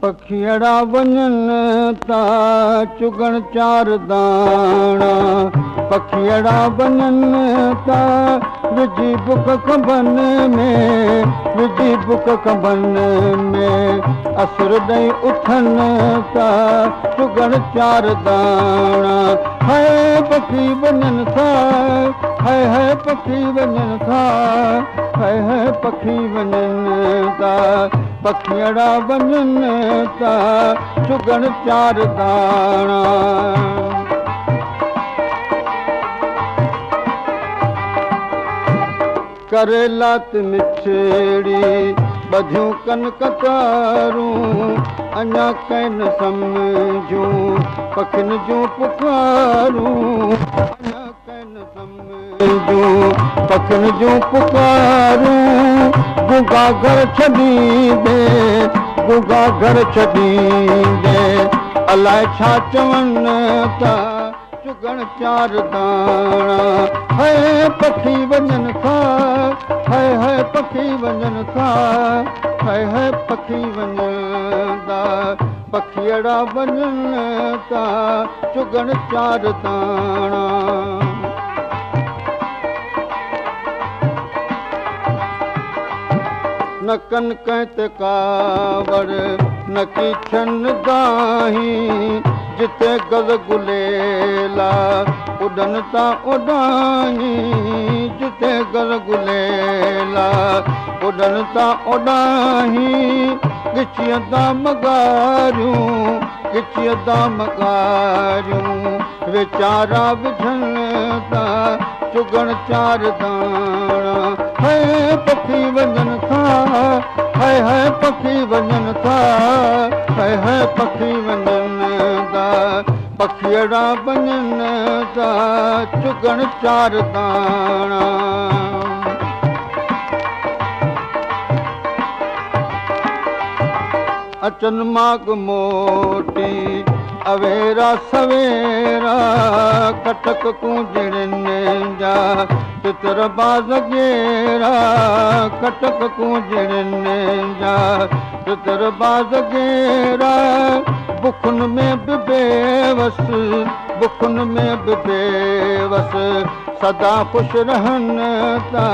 पखीअड़ा वञनि था चुगण चार दाणा, पखीअड़ा वञनि था विझी बुक कंबनि में, विझी बुक कंबनि में असुर ॾेई उथनि था चुगण चार दाणा। हाय पखी वञनि था, हाय हाय पखी वञनि था, हाय हाय पखी वञनि था, पखीअड़ा वञनि था चुगण चार दाणा। करे लात मिछड़ी बधियूं कन कतारूं, अञा can सम्झूं पखियुनि जूं पुकारूं, अञा can सम्झूं पखियुनि जूं पुकारूं। गुगा घर छॾींदे, गुगा घर छॾींदे अलाए छा चवनि था चुगण चार दाणा। हाय पखी वञनि था, हाय हाय पखी वञनि था, हाय हाय पखी वञनि था, पखीअड़ा वञनि था चुगण चार दाणा। न कन कंहिं ते कावड़ न की छन दाही, जिते गज गुलेला उॾनि था उॾाही, जिते गज गुलेला उॾनि था उॾाही। गिचीअ तां मगारियूं, गिचीअ तां मगारियूं वीचारा विझनि था चुगण चार दाणा। हाय पखी वञनि था, हाय हाय पखी वञनि था, हाय हाय पखी वञनि था, पखीअड़ा वञनि था चुगण चार दाणा। अचन माग मोटी अवेरा सवेरा, कटक कूंजड़िनि जा तितर बाज़ गेरा, कटक कूंजड़िनि जा तितर बाज़ गेरा। बुखुनि में बि बेवस, बुखुनि में बि बेवस सदा ख़ुशि रहनि था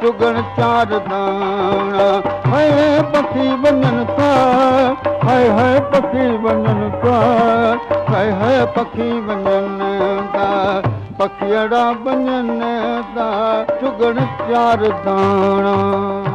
चुगण चार दाणा। हाय पखी वञनि था, हाय हाय पखी वञनि था, हाय हाय पखी वञनि था, पखीअड़ा वञनि था चुगण चार दाणा।